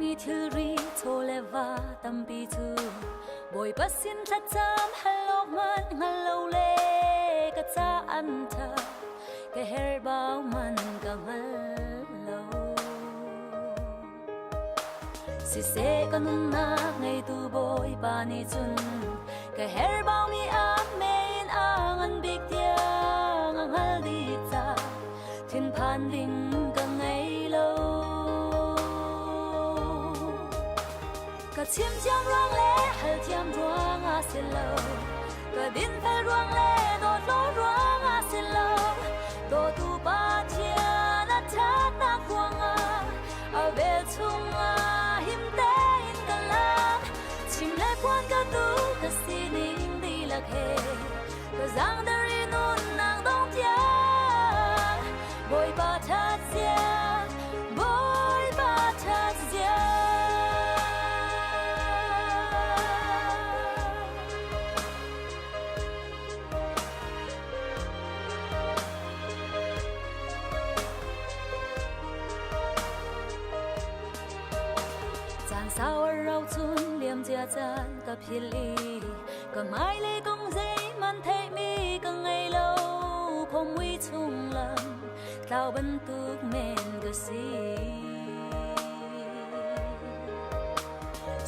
mi thilri chaw le va tampi cu Bawipa sin thlacam hal awk hmanh hngal lo le ka ca an ṭha ka herhbau man ka hngal lo. Siseh ka nunnak ngeitu Bawipa nih cun ka herhbau mi a men a ngan bik tiang a hngal dih ca thinphan ding ka ngei lo. Ka chim thiam ruang le hal thiam ruang ah si lo ka dinfel ruang le dawt lo ruang ah si lo dawtu Pathian a ṭhatnak ruangah a vel chungah him tein ka lam chim le phuan ka duh ka sining dihlak he ka zaangdar i nunnak dong tiang Bawipa ṭhat zia Bawipa ṭhat zia. Caan sau a rau cun liam cia caan ka philh i ka hmailei kong zeihmanh theihmi ka ngei lo khomui chung lam tlau bantuk men ka si.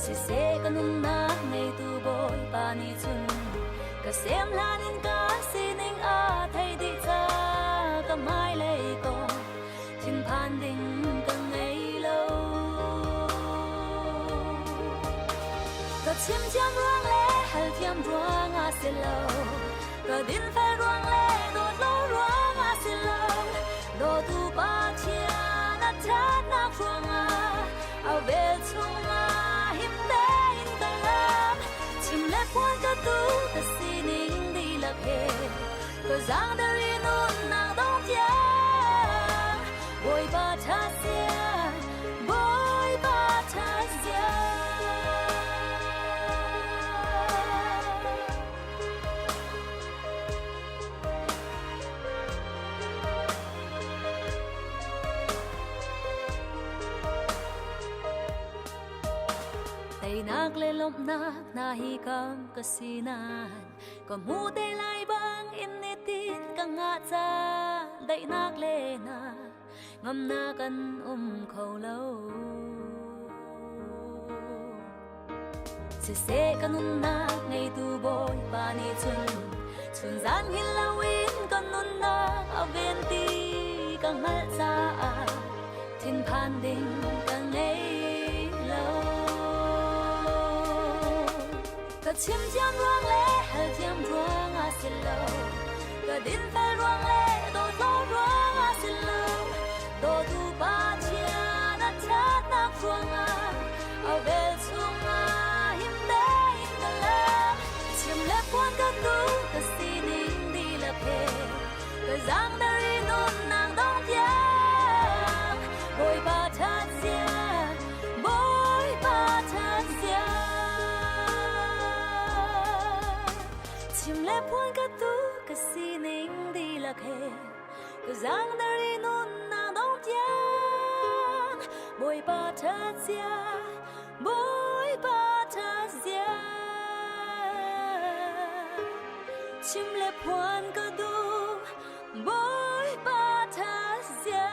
Siseh ka nunnak ngeitu Bawipa nih cun ka sem hlan in ka sining a thei dih ca ka hmailei kong thinphan ding ka ngei lo. Ka chim thiam ruang le hal thiam ruang ah si lo ka dinfel ruang le dawt lo ruang ah si lo dawtu Pathian a ṭhatnak ruangah a vel chungah him tein ka lam chim le phuan ka duh ka sining dihlak he ka zaangdar i nunnak dong tiang Bawipa ṭha sia Bawipa ṭha sia. Teinak le lawmhnak hna hi kam ka si nain ka hmu te lai bang in nitin ka ngah ca daihnak le hna ngamnak an um kho lo. Siseh ka nunnak ngeitu Bawipa nih cun chunzan hngilh loin ka nunnak a ven ti ka hngalh caah thinphan ding ka ngei lo. Ka chim thiam ruang le hal thiam ruang ah si lo ka dinfel ruang le dawtlo ruang ah si lo dawtu Pathian a ṭhatnak ruangah a vel chungah him tein ka lam chim le phuan ka duh ka sining dihlak he ka zaangdar i nunnak dong tiang Bawipa ṭhat zia Bawipa ṭhat zia chim le phuan ka duh ka sining dihlak he ka zaangdar i nunnak dong tiang Bawipa ṭhat zia Bawipa ṭhat zia chim le phuan ka duh Bawipa ṭhat zia.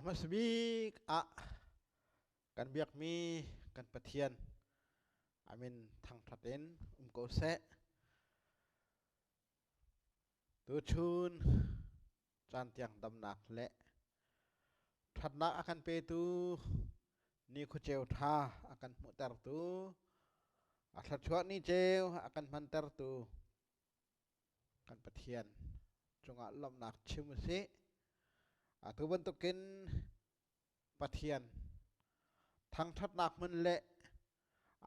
Hmasa bik ah kan biakmi kan Pathian amin thangṭhat in um ko seh. Tuchun caan tiang damnak le ṭhatnak a kan petu ni khuaceu ṭha a kan hmuhtertu a thluachuah ni ceu a kan hmantertu kan Pathian cungah lawmhnak chim usih. Atu bantukin Pathian thangṭhatnak hmun le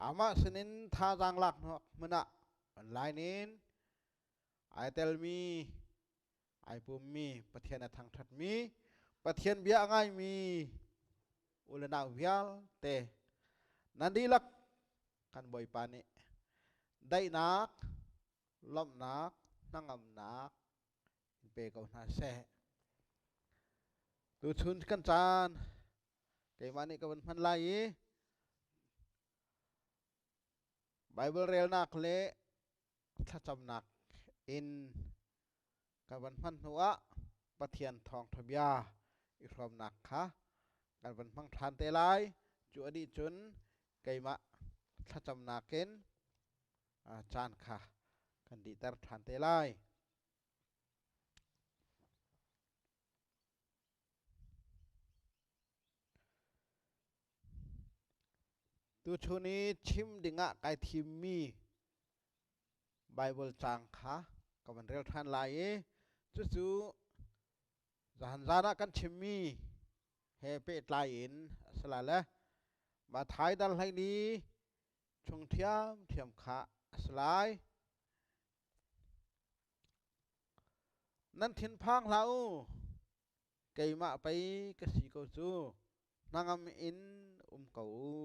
amah sinin thazaang laknak hmun ah online in ai telmi ai pummi Pathian a thangṭhatmi Pathian bia a ngaimi u le nau vialte nan dihlak kan Bawipa nih daihnak lawmhnak hnangamnak in pe ko hna seh. Tuchun kan caan keimah nih ka van hman lai i Bible relnak le thlacamnak in ka van hman hnu ah Pathian thawngṭha bia i hrawmnak kha kan van hmang ṭhan te lai. Cu a dih cun keimah thlacamnak in caan kha kan dihter ṭhan te lai. Tuchun i chim dingah kai thimmi Baibal caang kha ka van rel ṭhan lai i cucu zahan zan ah kan chimmi he pehtlai in a si lai le Matthai dal 12 chung ṭhiamṭhiam kha a si lai. Nan thinphang hlah u, keimah pei ka si ko cu, hnangam in um ko u.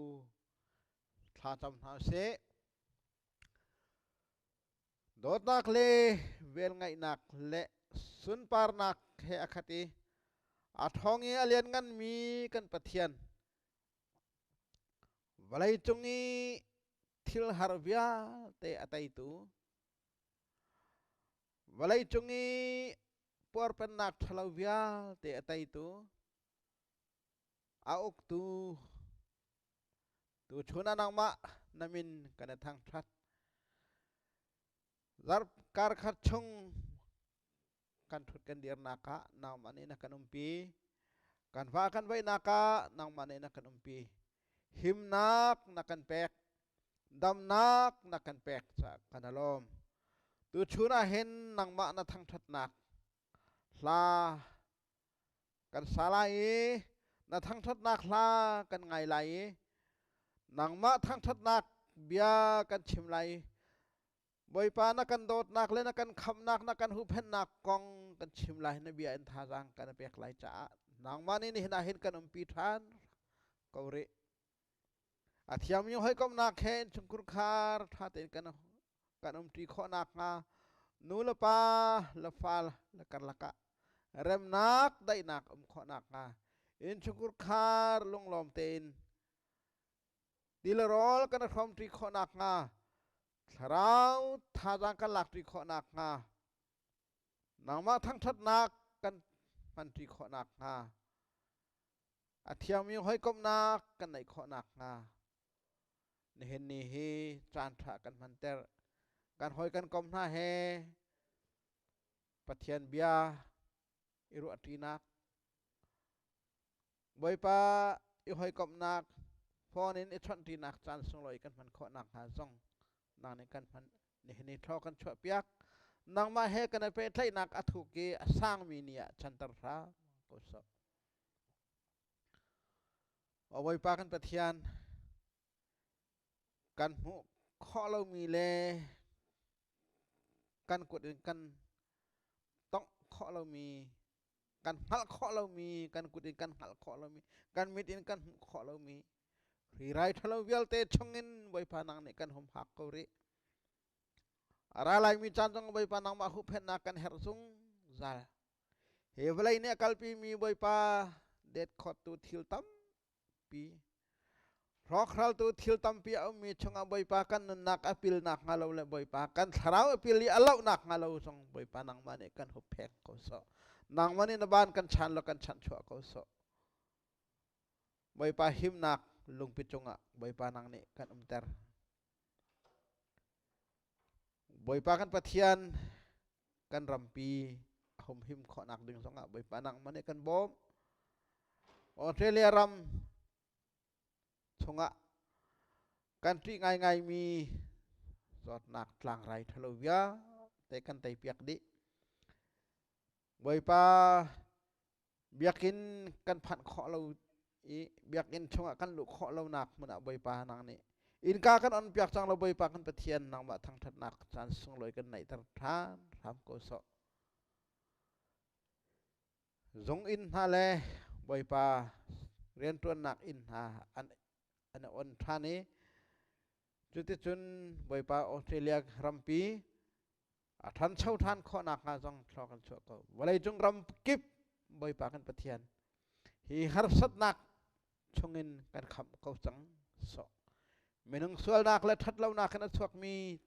Thla cam hna usih. Dawtnak le velngeihnak le sunparnak he a khat i a ṭhawng i a liannganmi kan Pathian vawleicung i thil har vialte a teitu vawleicung i puarpennak ṭhalo vialte a teitu a uktu tuchun ah nangmah na min kan i thangṭhat zarh karkhat chung kan ṭhut kan dirnak ah nangmah nih na kan umpi kan va kan vaihnak ah nangmah nih na kan umpi himnak na kan pek damnak na kan pek caah kan alawm tuchun ah hin nangmah na thangṭhatnak hla kan sa lai i na thangṭhatnak hla kan ngai lai i nangmah thangṭhatnak bia kan chim lai i Bawipa na kan dawtnak le na kan khamhnak na kan huhphenhnak kong kan chim lai na bia in thazaang kan pek lai caah nangmah nih nihin ah hin kan umpi ṭhan ko rih. A thiangmi hawikomhnak he innchungkhur khar ṭha tein kan kan umṭi khawh nakhnga nu le pa le fa le karlak ah remnak daihnak um khawh nakhnga innchungkhur khar lunglawm tein ti le rawl kan i hrawmṭi khawh nakhnga thlarau thazaang kan lakṭi khawh nakhnga nangmah thangṭhatnak kan hmanṭi khawh nakhnga a thiangmi hawikomhnak kan neih khawh nakhnga nihin ni hi caan ṭha kan hmanter kan hawi kan kom hna he Pathian bia i ruahṭinak Bawipa i hawikomhnak phone in i chawnhṭinak caan sunglawi kan hman khawh nakhnga zong nang nih kan hman nihin ni thaw kan chuahpiak nangmah he kan i pehtlaihnak a thuk i a sangmi ni ah chanter hram ko sawh. Aw Bawipa kan Pathian kan hmuh khawh lomi le kan kut in kan tongh khawh lomi kan hngalh khawh lomi kan kut in kan hngalh khawh lomi kan mit in kan hmuh khawh lomi hrirai ṭhalo vialte chungin Bawipa nang nih kan humhak ko rih a ra laimi caan zong Bawipa nangmah huhphenhnak kan herh zungzal hi vawlei nih a kalpimi Bawipa det khawttu thil tampi Hrawkhraltu thil tampi a ummi chungah Bawipa kan nunnak a pilnak hnga lo le Bawipa kan thlarau a pil i a lohnak hnga lo zong Bawipa nangmah nih kan huppheng ko sawh. Nangmah nih na ban kan chan lo kan chanhchuah ko sawh. Bawipa himnak lungpi cungah Bawipa nang nih kan umter. Bawipa kan Pathian kan rampi a humhim khawhnak ding zongah Bawipa nangmah nih kan bawmh. Australia ram chungah kan ṭih ngaingaimi zawtnak tlangrai ṭhalo vialte kan teipiak dih. Bawipa biakinn kan phanh khawh lo i biakinn chungah kan luh khawh lonak hmun ah Bawipa nang nih innka kan on piak cang lo. Bawipa kan Pathian, nangmah thangṭhatnak caan sunglawi kan neihter ṭhan hram ko sawh. Zung inn hna le Bawipa rianṭuannak inn hna an on ṭhan i cuticun Bawipa Australia rampi a ṭhancho ṭhan khawh nakhnga zong thlua kan chuah ko. Vawleicung ram kip Bawipa kan Pathian, hi harsatnak chungin kan khamh ko cang sawh. Minung sualnak le ṭhatlonak in a chuakmi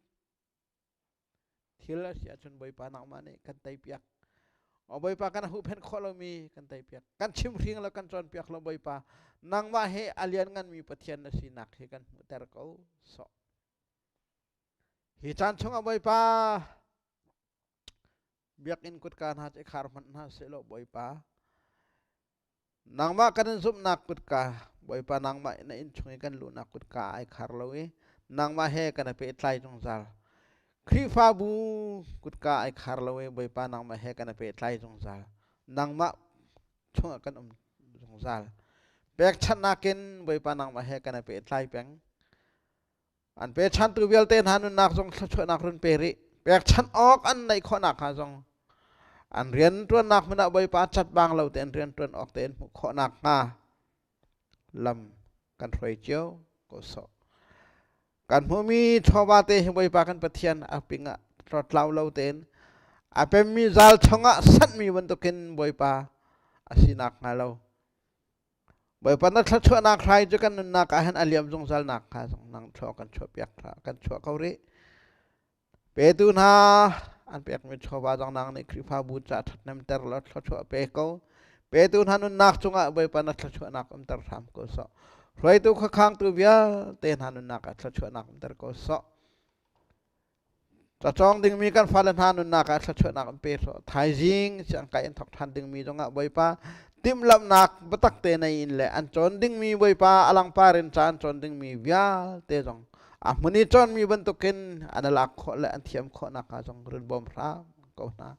thil a si ahcun Bawipa nangmah nih kan teipiak. O Bawipa, kan huhphenh khawh lomi kan teipiak. Kan chimhring lo, kan cawnpiak lo. Bawipa, nangmah he a liannganmi Pathian na sinak hi kan hmuhter ko sawh. Hi caan chungah Bawipa, biakinn kutka hna cu i khar hmanh hna sehlaw, Bawipa, nangmah kan in zumhnak kutka, Bawipa, nangmah na inn chung i kan luhnak kutka ai khar lo i nangmah he kan i pehtlai zungzal. Khrihfabu kutka ai khar lo i Bawipa, nangmah he kan i pehtlai zungzal. Nangmah chungah kan um zungzal. Pekchanhnak in Bawipa, nangmah he kan i pehtlai peng. An pechantu vialte hna nunnak zong thluachuahnak run pe rih. Pekchanh awk an neih khawhnak hnga zong an rian ṭuannak hmun ah Bawipa cat bang lo tein rian ṭuan awk tein hmuh khawhnak hnga lam kan hruai cio ko sawh. Kan hmuhmi chawva te hi Bawipa kan Pathian, a ping ah tlau lo tein a pemmi zal chungah sanhmi bantukin Bawipa a sinak hnga lo, Bawipa, na thluachuahnak hrai cu kan nunnak ah hin a liam zungzal nakhnga zong nang thlua kan chuahpiak kan chuah ko rih. Petu hna an pekmi chawva zong nang nih Khrihfabu ca ṭhathnemter law thluachuah pe ko. Petu hna nunnak cungah Bawipa na thluachuahnak umter hram ko sawh. Hruaitu khuakhangtu vialte hna nunnak ah thluachuahnak umter ko sawh. Cacawng dingmi kan fale hna nunnak ah thluachuahnak an pe hrawh. Thaizing siangkai an thawk ṭhan dingmi zongah Bawipa, timhlamhnak biatak te nei in le an cawn dingmi Bawipa a langpar in ca an cawn dingmi vialte zong a hmun i cawnmi bantukin an i lak khawh le an thiam khawh nakhnga zong run bawm hram ko hna.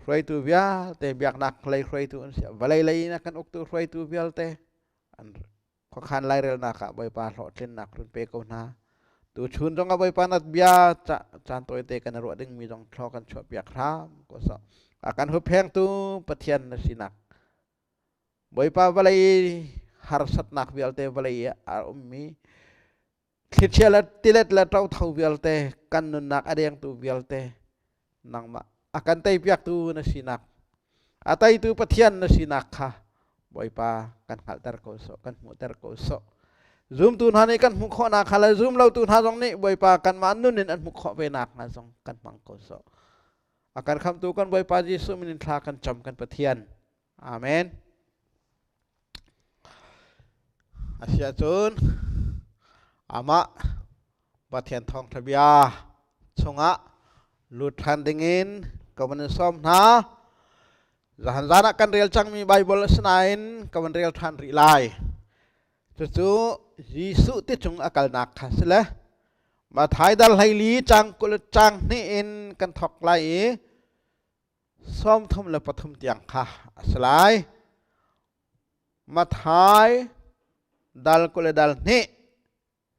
Hruaitu vialte, biaknak lei hruaitu an si, vawlei lei in a kan uktu hruaitu vialte an khuakhan lairelnak ah Bawipa hlawhtlinnak run pe ko hna. Tuchun zong ah Bawipa na bia caan tawite kan ruah dingmi zong thlaw kan chuahpiak hram ko sawh. A kan hupphengtu Pathian na sinak. Bawipa, vawlei harsatnak vialte, vawlei a ummi thlichia le tilet le ṭotho vialte, kan nunnak a dengtu vialte, nangmah a kan teipiaktu na sinak, a teitu Pathian na sinak kha Bawipa kan hngalhter ko sawh, kan hmuhter ko sawh. Zumtu hna nih kan hmuh khawhnak kha le zum lotu hna zong nih Bawipa kanmah nun in an hmuh khawh ve nak hnga zong kan hmang ko sawh. A kan khamtu kan Bawipa Jesuh min in thla kan cam, kan Pathian. Amen. Asiahcun amah Pathian thawngṭha bia chungah lut ṭhan dingin ka van in sawm hna. Zahan zan ah kan rel cangmi Baibal a si nain ka van rel ṭhan rih lai. Cucu Jesuh ti cung a kalnak kha si le Matthai dal 14 cang 20 cang hnih in kan thawk lai i 33 tiang kha a si lai. Matthai dal 20 le dal hnih,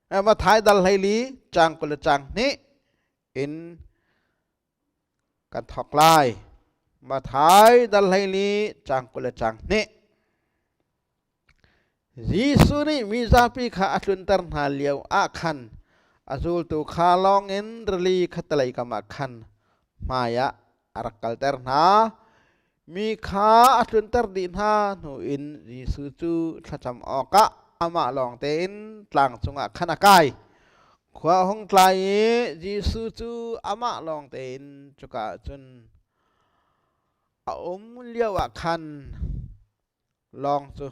Matthai dal 14 cang 20 le cang hnih in kan thawk lai. Matthai dal 14 cang 20 le cang hnih. Jesuh nih mi zapi kha a tlunter hna lio ah khan a zultu kha lawng in rili khattelei kam ah khan hmai ah a rak kalter hna. Mi kha a tlunter dih hna hnu in Jesuh cu thlacam awkah amah lawng tein tlang cungah khan a kai. Khua a hung tlai i Jesuh cu amah lawng tein cuka ah cun a um lioah khan. Lawng cu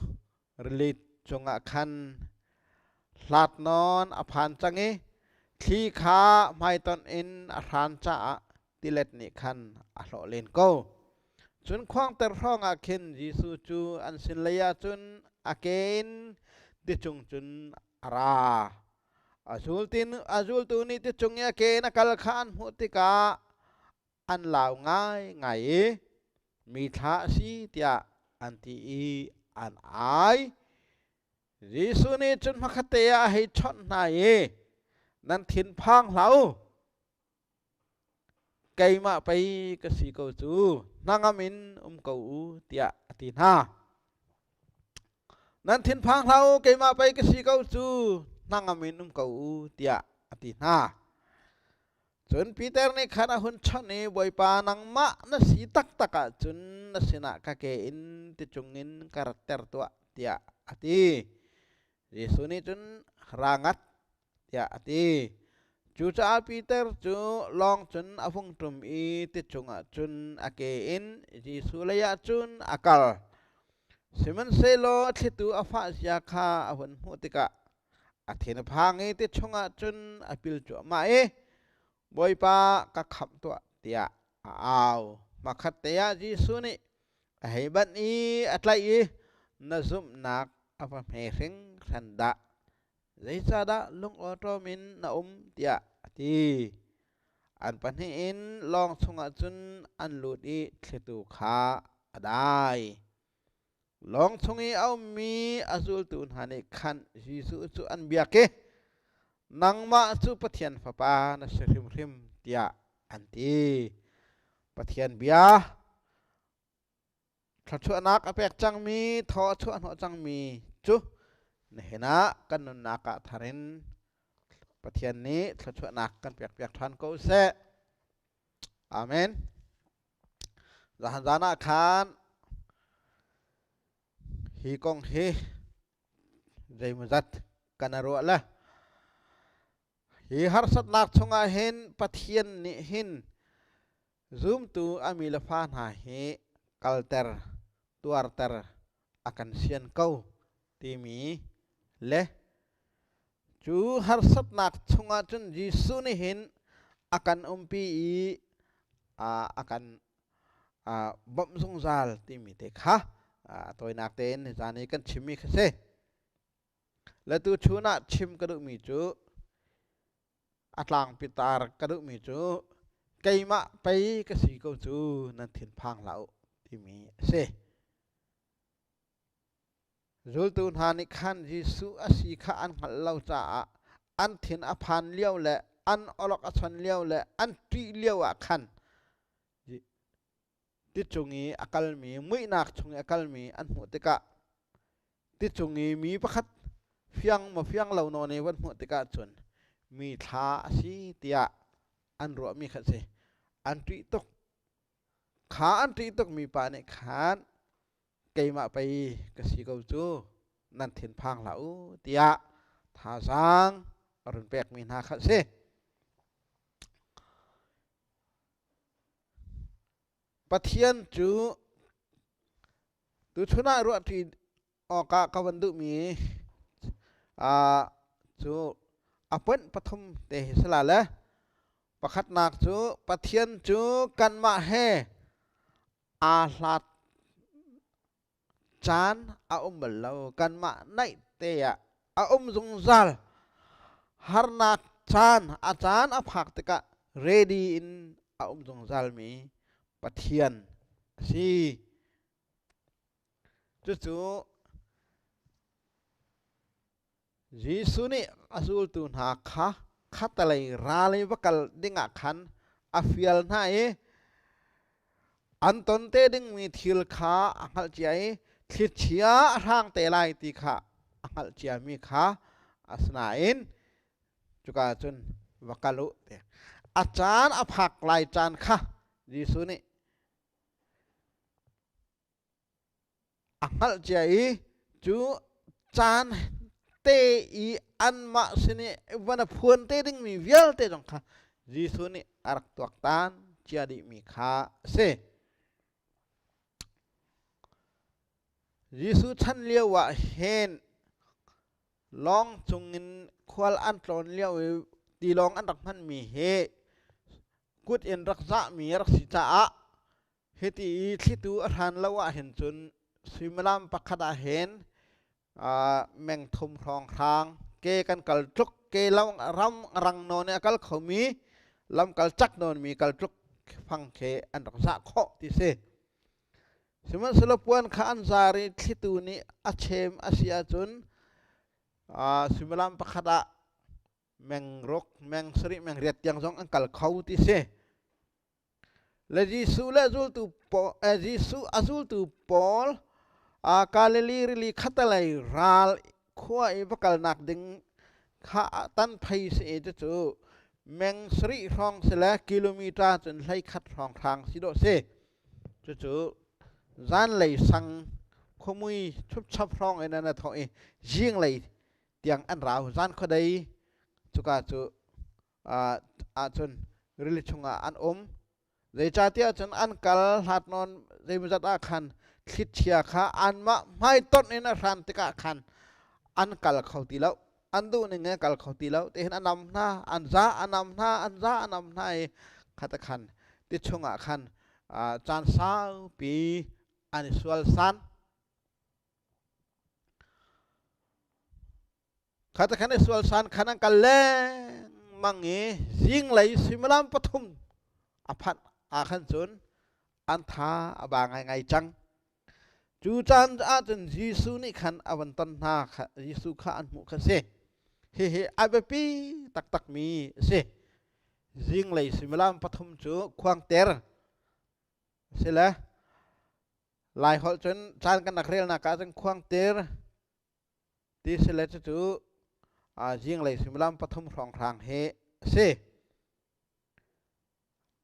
rili cungah khan hlat nawn a phan cang i thli kha hmaitonh in a hran caah tilet nih khan a hlawh len ko. Cun khuangter hrawngah khin Jesuh cu an sin leiah cun a ke in ticung cun a ra. A zultu nih ticung i a ke in a kal kha an hmuh tikah an lau ngaingai i mi thla a si tiah an ti i an ai. Jesuh nih cun hmakhatte ah a hei chawnh hna i, Nan thinphang hlah u. Keimah pei ka si ko cu, hnangam in um ko u, tiah a ti hna. Nan thinphang hlah u, keimah pei ka si ko cu, hnangam in um ko u, tiah a ti hna. Cun Peter nih khan a hun chawnh i, Bawipa, nangmah na si taktak ahcun na sinah ka ke in ticung in ka ratter tuah, tiah a ti. Jesuh nih cun, Ra ngat, tiah a ti. Cucaah Peter cu lawng cun a vung ṭum i ticung ah cun a ke in Jesuh leiah cun a kal. Sihmanhsehlaw thlitu a fah zia kha a hun hmuh tikah A thin a phang i ti chungah cun a pil cuahmah i, Bawipa, ka khamh tuah, tiah a au. Hmakhatte ah Jesuh nih a hei banh i a tlaih i, Na zumhnak a va hme hringhran dah! Zeicahdah lungawṭawm in na um? tiah a ti. An pahnih in lawng chungah cun an lut i thlitu kha a dai. Lawng chung i a ummi a zultu hna nih khan Jesuh cu an biak i, Nangmah cu Pathian Fapa na si hrimhrim, tiah an ti. Pathian bia thluachuahnak a pek cangmi, thaw a chuah hnawh cangmi cu nihin ah kan nunnak ah thar in Pathian nih thluachuahnak kan pekpiak ṭhan ko seh. Amen. Zahan zan ah khan hi kong hi zeimawzat kan ruah le hi harsatnak chungah hin Pathian nih hin zumtu a mi le fa hna hi kalter tuarter a kan sian ko timi le Cu harsatnak chungah cun Jesuh nih hin a kan umpi i a kan bawmh zungzal timi te kha a tawinak tein zan i kan chimmi kha si. Le tu chun ah chim ka duhmi cu a tlangpi tar ka duhmi cu keimah pei ka si ko cu nan thinphang hlah u timi a si. Zultu hna nih khan Jesuh a si kha an hngalh lo caah an thin a phan lio le an awlok a chon lio le an ṭih lio ah khan ti cung i a kalmi muihnak chung i a kalmi an hmuh tikah ti cung i mi pakhat fiang maw fiang lo nawn i van hmuh tikah cun mi thla a si tiah an ruahmi kha a si. An ṭih tuk. Kha an ṭih tukmi pa nih khan keimah pei ka si ko cu nan thinphang hlah u tiah thazaang a run pekmi hna kha a si. Pathian cu tuchun ah ruahṭi awkah ka van duhmi cu a point pathum te hi si la le pakhatnak cu Pathian cu kanmah he aa hlat caan a um bal lo. Kanmah naih te ah a um zungzal. Harnak caan a caan a phak tikah ready in a um zungzalmi Pathian a si. Cucu Jesuh nih a zultu hna kha khattelei ral i va kal dingah khan a fial hna i an ton te dingmi thil kha a hngalh cia i thlichia a hrang te lai ti kha a hngalh ciami kha asinain cuka cun va kal u ti a caan a phak lai caan kha Jesuh nih a hngalh cia i cu caan te i anmah sin i van a phuan te dingmi vialte zong kha Jesuh nih a rak tuaktan cia dihmi kha a si. Jesuh chan lio ah hin lawng cungin khual an tlawn lio i tilawng an rak hmanmi hi kut in rak zahmi a rak si caah hiti i thlitu a hran lo ahhin cun suimilam pakhat ah hin meng thum hrawnghrang ke kan kal tluk ke lam ram rang nawn i a kal khomi lamkal cak nawnmi kal tluk fang khi an rak zah khawh ti si. Sihmanhsehlaw puan kha an zar i thlitu nih a chem a si ahcun suimilam pakhat ah meng ruk, meng sarih, meng riat tiang zong an kal kho ti si. Le Jesuh le zultu pawl, Jesuh a zultu pawl Galilee rili khatalei ral khua i va kalnak ding kha tan phei si i cucu meng sarih hrawng si le kilometer cun 11 hrawng hrang si dawh si. Cucu zanlei sang khuamui chupchap hrawng in an thawh i zinglei tiang an rau. Zan khuadei cuka cu ahcun rili chungah an um. Zeicahtiah cun an kal hlat nawn zeimawzat ah khan thlichia kha anmah hmaitonh in a hran tikah khan an kal kho ti lo. An duh ning in kal kho ti lo. Tihin a nam hna, an za a nam hna, an za a nam hna i khata khan ti chungah khan caan saupi an i sual san. Khata khan i sual san khan an kal lengmang i zinglei suimilam pathum a phanh ah khan cun an tha a ba ngaingai cang. Cu caan ahcun Jesuh nih khan a van ton hna kha Jesuh kha an hmuh kha si. Hihi a biapi taktakmi a si. Zinglei suimilam pathum cu khuangter a si le Laiholh cun caan kan rak relnak ah cun khuangter ti si le cucu zinglei suimilam pathum hrawnghrang hi a si.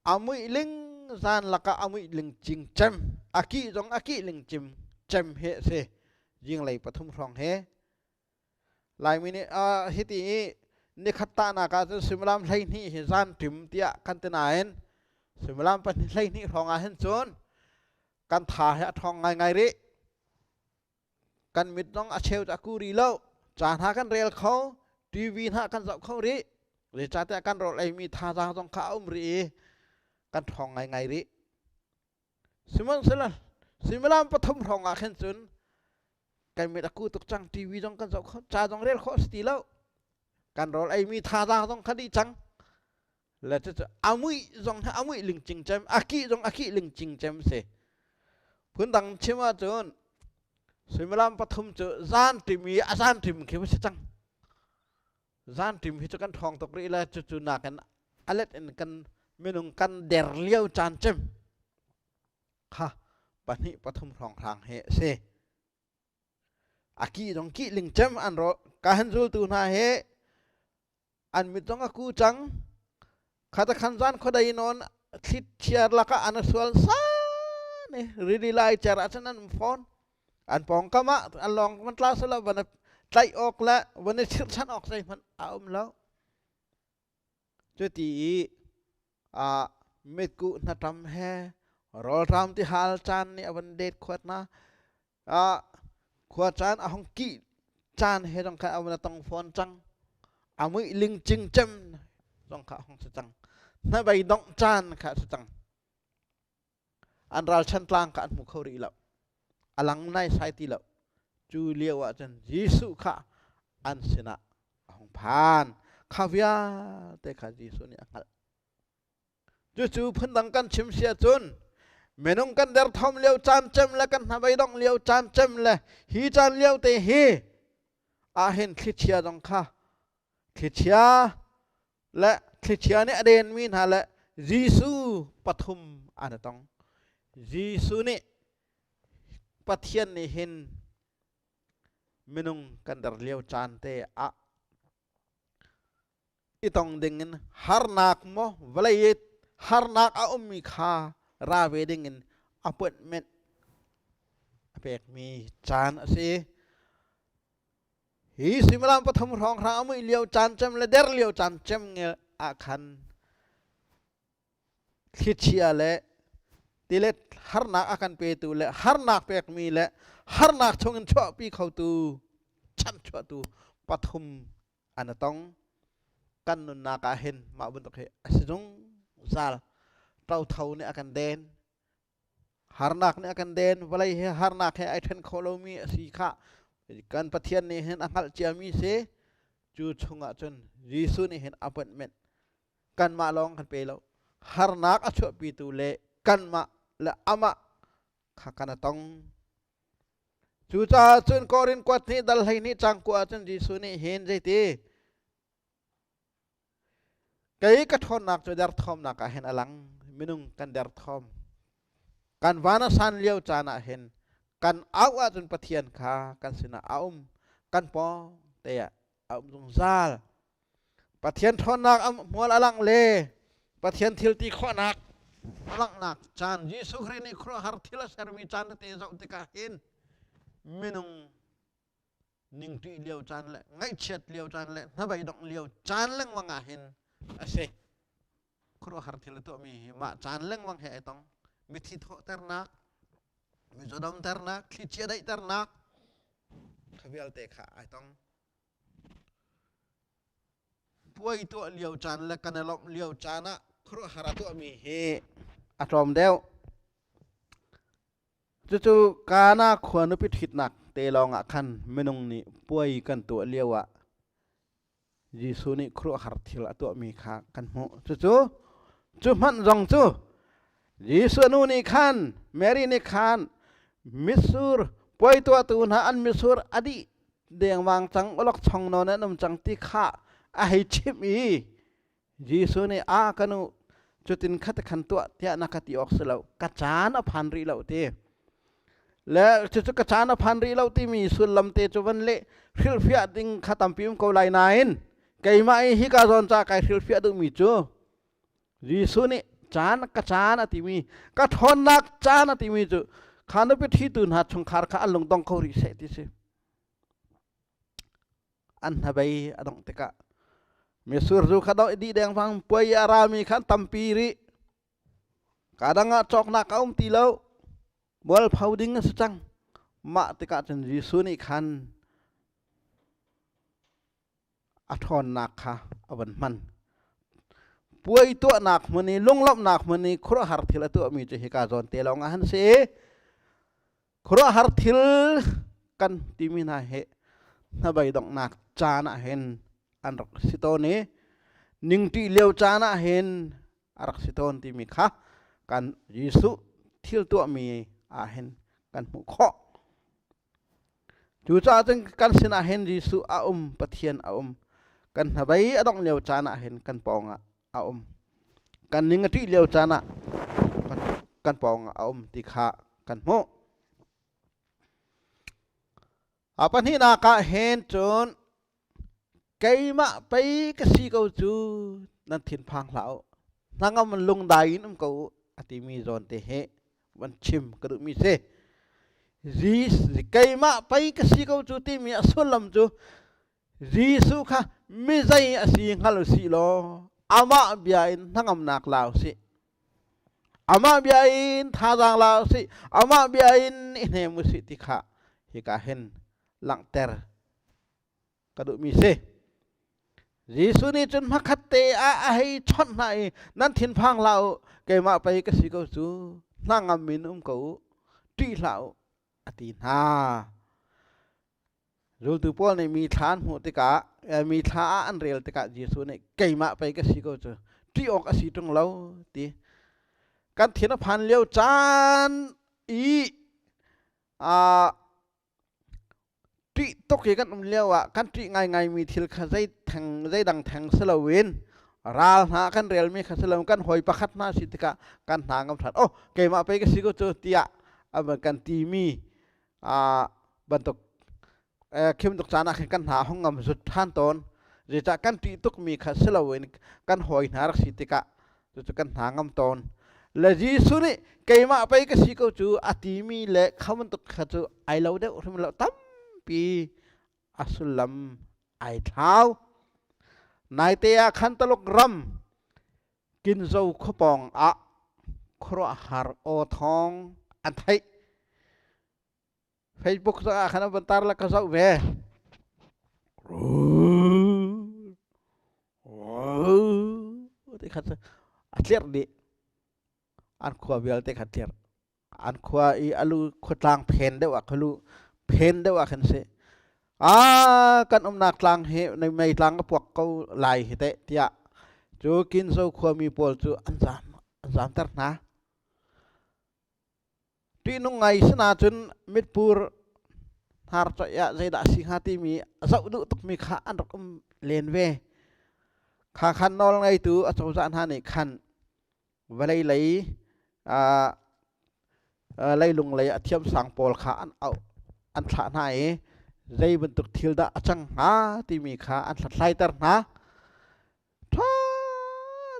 A muih ling zan lakah a muih ling cing cem, a kih zong a kih ling cim cem hi a si. Zinglei pathum hrawng hi. Laimi nih hiti i nikhat tahnak ah cun suimilam 12 hi zan ṭim tiah kan ti nain suimilam pahnih 12 hrawng ah hin cun kan tha hi a ṭhawng ngaingai rih. Kan mit zong a cheu cu a ku rih lo. Ca hna kan rel kho, TV hna kan zoh kho rih. Zeicahtiah kan rawl eimi thazaang zong kha a um rih i kan ṭhawng ngaingai rih. Sihmanhsehlaw suimilam pathum hrawng ah khin cun kan mit a ku tuk cang, TV zong kan zoh kho, ca zong rel khawh a si ti lo. Kan rawl eimi thazaang zong kha dih cang. Le cucu a muih zong hi a muih lingcing cem, a kih zong a kih lingcing cem si. Phundang chim ahcun suimilam pathum cu zan ṭim i a zan ṭim khi va si cang. Zan ṭim hi cu kan ṭhawng tuk rih le cucu nakin a let in kan minung kan der lio caan cem kha pahnih pathum hrawnghrang hi a si. A kih zong kih ling cem an ro ka han zultu hna hi an mit zong a ku cang khata khan zan khuadei nawn thlit chiar lakah an sual san i rili lai cer ah cun an um fawn an pawngkam ah an lawng van tla selaw van tlaih awk le van i chirhchan awk zeihmanh a um lo cuti i a mitkuh hnaṭam he rawlṭam ti hal caan nih a van det khuat na khua caan a hung kih caan he zong kha a van tong fawn cang a muih ling cing cem zong kha a hung si cang hnabei dongh caan kha a si cang an ralchan tlang kha an hmu kho rih lo a lang nai sai ti lo cu lio ah cun Jesuh kha an sinah a hung phan kha vialte kha Jesuh nih a hngalh Cucu phundang kan chim si ahcun minung kan derthawm lio caan cem le kan hnabei dongh lio caan cem le hi caan lio te hi ahhin thlichia zong kha thlichia le thlichia nih a denmi hna le Jesuh pathum an i tong. Jesuh nih Pathian nih hin minung kan der lio caan te ah i tong dingin harnak maw vawlei i harnak a ummi kha ra ve dingin appointment a pekmi caan a si. Hi suimilam pathum hrawng hrang a muih lio caan cem le der lio caan cem nge ah khan thlichia le Tilet harnak a kan petu le harnak pekmi le harnak chungin chuahpi khotu chanchuahtu pathum an tong. Kan nunnak ah hin mah bantuk hi a si zungzal. Ṭotho nih a kan den, harnak nih a kan den. Vawlei hi harnak he ai ṭhen kho lomi a si khah. Kan Pathian nih hin a hngalh ciami si. Cu chungah cun Jesuh nih hin appointment kanmah lawng kan pe lo. Harnak a chuahpitu le kanmah le amah kha kan a tong. Cucaah cun Korin kuat nih dal 12 cang kua cun Jesuh nih hin zeiti kei ka ṭhawnnak cu derthawmnak ah hin a lang. Minung kan derthawm, kan van a san lio caan ah hin kan auh ahcun Pathian kha kan sinah a um, kan pawng te ah a um zungzal. Pathian ṭhawnnak hmual a langh le Pathian thil ti khawhnak a langhnak caan, Jesuh Khrih nih khuaruahhar thil a sermi caan tete zoh tikah hin minung ningṭih lio caan le ngaihchiat lio caan le hnabeidongh lio caan lengmang ah hin a si. Khuaruahhar thil a tuahmi hi mah caan lengmang he ai tong. Mithi thawhternak, mizaw damternak, thlichia daihternak kha vialte kha ai tong. Puai tuah lio caan le kan i lawmh lio caan ah khuaruahhar a tuahmi hi a tlawm deuh. Cucu Kana khua nupi ṭhitnak te lawngah khan minung nih puai kan tuah lio ah Jesuh nih khuaruahhar thil a tuahmi kha kan hmuh. Cucu cu hmanh zong cu Jesuh nu nih khan, Mary nih khan mitsur puai tuahtu hna an mitsur a dih dengmang cang, awlokchong nawn an um cang ti kha a hei chimh i Jesuh nih, "A ka nu, cutin kha te khan tuah tiah na ka ti awk si lo, ka caan a phan rih lo," ti. Le cucu ka caan a phan rih lo timi sullam te cu van leh hrilhfiah ding kha tampi um ko lai nain keimah i hika zawn ca kai hrilhfiah duhmi cu Jesuh nih caan ka caan a timi, ka ṭhawnnak caan a timi cu kha nupi ṭhitu hna chungkhar kha an lungdong kho rih seh ti si. An hnabei a dongh tikah mitsur zu kha dongh dih dengmang, puai a rami kha an tampi rih. Ka dang ah cawknak a um ti lo, mualpho ding a si cang. Mah tikah cun Jesuh nih khan a ṭhawnnak kha a van hman. Puai tuahnak hmun i lunglawmhnak hmun i khuaruahhar thil a tuahmi cu hika zawn te lawng ah han si. Khuaruahhar thil kan timi hna hi hnabei donghnak caan ah hin an rak si tawn i ningṭih lio caan ah hin a rak si tawn timi kha kan Jesuh thil tuahmi ah hin kan hmuh khawh. Cucaah cun kan sinah hin Jesuh a um, Pathian a um. Kan hnabei a dongh lio caan ah hin kan pawngah a um. Kan ning a ṭih lio caan ah kan pawngah a um ti kha kan hmuh. A pahnihnak ah hin cun keimah pei ka si ko cu, nan thinphang hlah u, hnangam lungdai in um ko u a timi zawn te hi van chim ka duhmi si. Keimah pei ka si ko cu timi a sullam cu Jesuh kha mizei a si hngal u sih law amah bia in hnangamnak la u sih. Amah bia in thazaang la u sih. Amah bia in i hnem u sih ti kha hika hin langhter ka duhmi si. Jesuh nih cun hmakhat te ah a hei chawnh hna i nan thinphang hlah u, keimah pei ka si ko cu, hnangam in um ko u, ṭih hlah u, a ti hna. Zultu pawl nih mi thla an hmuh tikah, mi thla ah an rel tikah Jesuh nih keimah pei ka si ko cu, ṭih awk a si ṭung lo ti. Kan thin a phan lio caan i ṭih tuk i kan um lio ah kan ṭih ngaingaimi thil kha zei theng zeidang theng si loin ral hna kan relmi kha si loin kan hawi pakhat hna si tikah kan hna ngam ṭhan, oh, keimah pei ka si ko cu tiah kan timi bantuk khim tuk caan ah khin kan hna hong ngam zut ṭhan tawn. Zeicah kan ṭih tukmi kha si loin kan hawi hna rak si tikah cucu kan hna ngam tawn. Le Jesuh nih keimah pei ka si ko cu a timi le kha bantuk kha cu ai lo deuh hrim lo, tampi a sullam ai thlau. Naite ah khan Taluk ram Kinzo khuapawng ah Khuaruahhar aw thawng an theih. Facebook zongah khan an van tar la ka zoh ve. Ti khat a tlerh dih. An khua vialte kha tlerh. An khua i alu khuatlang phen deuh ah khalu phen deuh ah khan si. A kan umnak tlang hi mei tlang a puak ko lai hi teh tiah cu Kinzo khuami pawl cu an zam an zamter hna. Ṭihnung ngai si nain mitpur hnarcoih ah zeidah a si hnga timi a zoh duh tukmi kha an rak um len ve. Kha khan nawl ngeitu a cozah hna nih khan vawlei lei leilung lei a thiamsang pawl kha an auh an thlah hna i zei bantuk thil dah a cang hnga timi kha an hlathlaiter hna. Ṭha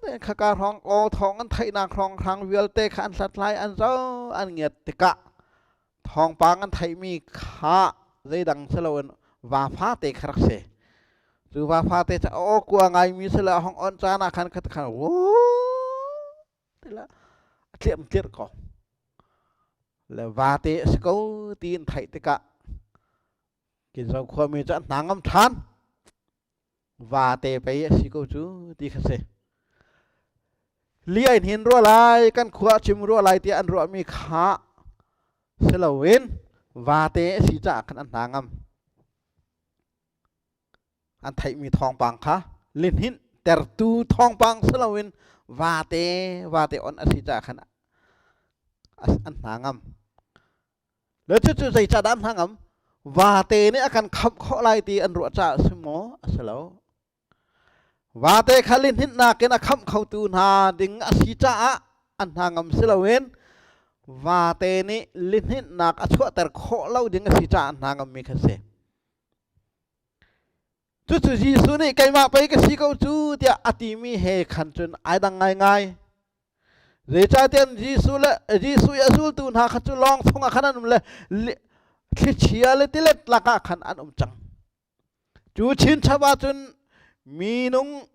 tein khaka hrawng aw thawng an theihnak hrawnghrang vialte kha an hlathlai an zoh an ngiat tikah thawngpang an theihmi kha zeidang si loin va fate kha rak si. Cu va fate cu aw kua ngaimi si le a hong on caan ah khan khat khan tila a tliam tlirh ko. Le vate a si ko tiin theih tikah Kinzo khuami cu an hna ngam ṭhan. Vate pei a si ko cu ti kha si. Li ai hnin rua lai, kan khua a cim rua lai tiah an ruahmi kha si loin vate a si caah khan an hna ngam. An theihmi thawngpang kha lihninh tertu thawngpang si loin vate vate on a si caah khan an hna ngam. Le cucu zeicahdah an hna ngam? Vate nih a kan khamh khawh lai ti an ruah caah a si maw? A si lo. Vate kha lihninhnak in a khamh khotu hna ding a si caah an hna ngam si loin vate nih lihninhnak a chuahter khawh lo ding a si caah an hna ngammi kha si. Cucu Jesuh nih keimah pei ka si ko cu tiah a timi he khan cun ai dang ngaingai. Zeicahtiah Jesuh le Jesuh i a zultu hna kha cu lawng chungah khan an um le thlichia le tilet lakah khan an um cang. Cu chinchap ahcun minung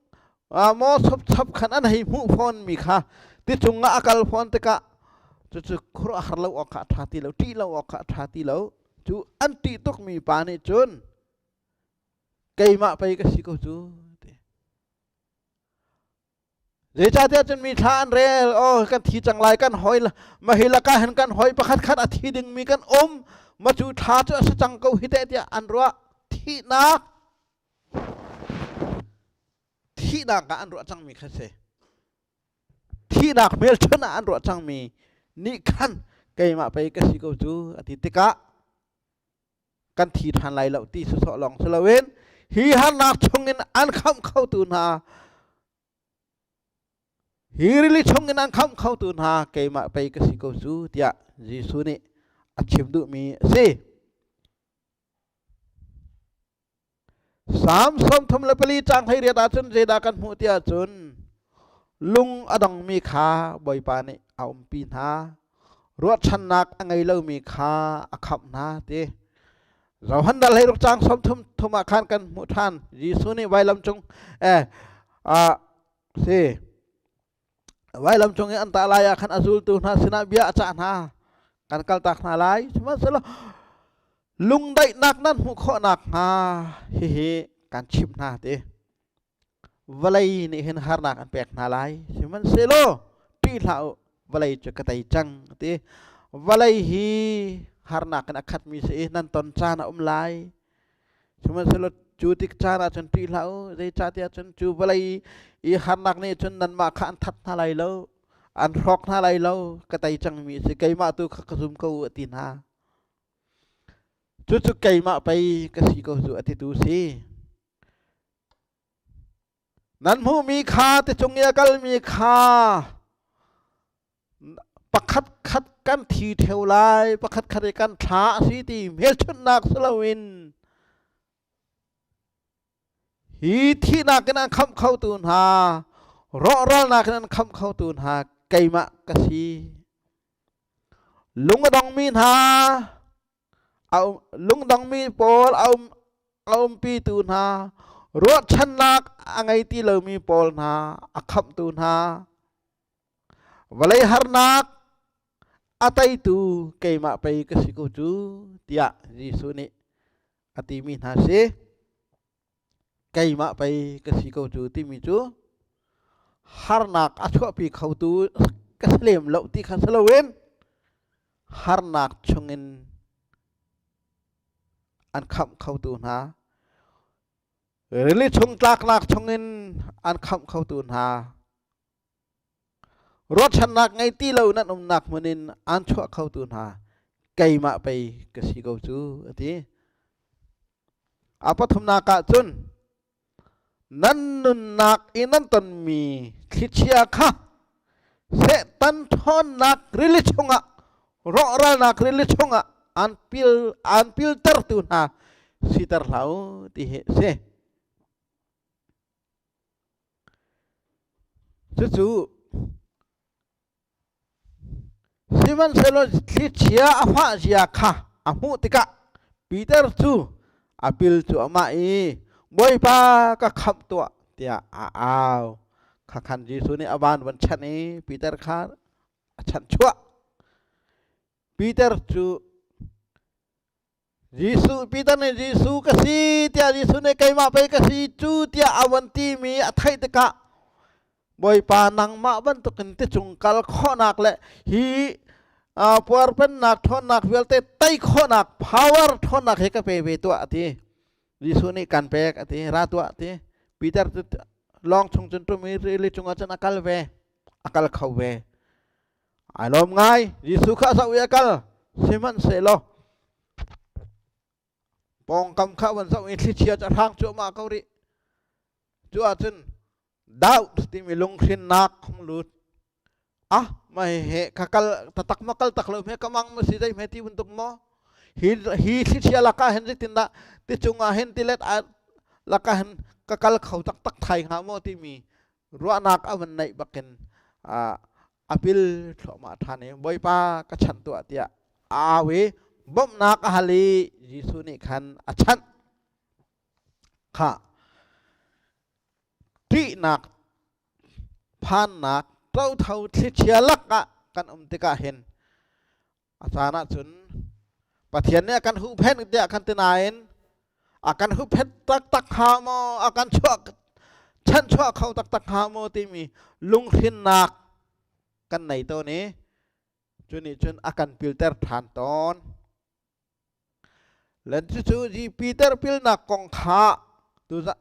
maw chapchap khan an hei hmuh fawn mi kha ti cungah a kal fawn tikah cucu khuaruahhar lo awk kha a ṭha ti lo, ṭih lo awk kha a ṭha ti lo. Cu an ṭih tukmi pa nih cun keimah pei ka si ko cu ti. Zeicahtiah cun mi thla an rel, oh kan thi cang lai, kan hoi mahi lakah hin kan hoi pakhat khat a thi dingmi kan um, ma cu thla cu a si cang ko hi teh tiah an ruah. Thihnak thihnak ah an ruah cangmi kha si. Thihnak hmelchunh ah an ruah cangmi nih khan keimah pei ka si ko cu a ti tikah kan thi ṭhan lai lo ti sawsawh lawng si loin hi harnak chungin an khamh khotu hna hi rili chungin an khamh khotu hna keimah pei ka si ko cu tiah Jesuh nih a chim duhmi a si. Salm 34 caang 18 ahcun zeidah kan hmuh tiah cun lung a dongmi kha Bawipa nih a umpi hna, ruahchannak a ngei lomi kha a khamh hna ti. Johan dal hleiruk caang 33 ah khan kan hmuh ṭhan. Jesuh nih vailam cung eh a si vailam cung i an tah lai ah khan a zultu hna sinah bia a cah hna. Kan kaltak hna lai. Sihmanhsehlaw lungdaihnak nan hmuh khawh nakhnga hihi kan chimh hna ti. Vawlei nih hin harnak an pek hna lai. Sihmanhsehlaw ṭih hlah u, vawlei cu ka tei cang ti. Vawlei hi harnak in a khatmi si i nan ton caan a um lai. Sihmanhsehlaw cu tik caan ah cun ṭih hlah u, zeicahtiah cun cu vawlei i harnak nih cun nanmah kha an that hna lai lo, an hrawk hna lai lo, ka tei cangmi a si, keimah tu kha ka zum ko u, a ti hna. Cucu keimah pei ka si ko cu a titu si. Nan hmuhmi kha ticung i a kalmi kha pakhat khat kan thi ṭheo lai, pakhat khat i kan thla a si ti hmelchunhnak si loin hi thihnak in an khamh khotu hna, rawhralnak in an khamh khotu hna keimah ka si. Lung a dongmi hna, lungdongmi pawl a um a umpitu hna, ruahchannak a ngei ti lomi pawl hna a khamhtu hna. Vawlei harnak a teitu keimah pei ka si ko cu tiah Jesuh nih a timi hna si. Keimah pei ka si ko cu timi cu harnak a chuahpi khotu ka si lem lo ti kha si loin harnak chungin an khamh khotu hna rili chung tlaknak chungin an khamh khotu hna ruahchannak ngei ti lo nan umnak hmun in an chuah khotu hna keimah pei ka si ko cu a ti. A pathumnak ah cun nan nunnak i nan tonmi thlichia kha Satan ṭhawnnak rili chungah rawhralnak rili chungah an pil an piltertu hna siter hlah u ti hi a si. Cucu sihmanhsehlaw thlichia a fah zia kha a hmuh tikah Peter cu a pil cuahmah i, Bawipa, ka khamh tuah, tiah a au. Kha khan Jesuh nih a van van chanh i Peter kha a chanhchuah. Peter cu Jesuh Peter nih Jesuh ka si tiah Jesuh nih keimah pei ka si cu tiah a von timi a theih tikah Bawipa nangmah bantukin ticung kal khawhnak le hi puarpennak ṭhawnnak vialte tei khawhnak power ṭhawnnak hi ka pe ve tuah a ti. Jesuh nih kan pek a ti ra tuah a ti. Peter cu lawng chung cun ṭum i rili cungah cun a kal ve a kal kho ve. Ai lawm ngai. Jesuh kha a zoh i a kal. Sihmanhsehlaw pawngkam kha van zoh i thlichia cu a hrang cuahmah ko rih. Cu ahcun doubt timi lunghrinnak hung lut. Ah, mah he ka kal tatak ma kal tak lo hme ka mang ma si dei hme ti bantuk maw? Hi hi thlichia lakah hin zeitindah ti cungah hin tilet lakah hin ka kal kho taktak thai hnga maw timi ruahnak a van neih bakin a pil thluahmah ṭhan i Bawipa ka chanh tuah tiah a au i bawmhnak a hal i Jesuh nih khan a chanh. Khah ṭihnak phannak ṭotho thlichia lakah kan um tikah hin a caan ahcun Pathian nih a kan huhphenh tiah kan ti nain a kan huhphenh taktak hnga maw a kan chuah chanchuah kho taktak hnga maw timi lunghrinnak kan nei tawn i cu nih cun a kan pilter ṭhan tawn. Len cucu Peter pilnak kong kha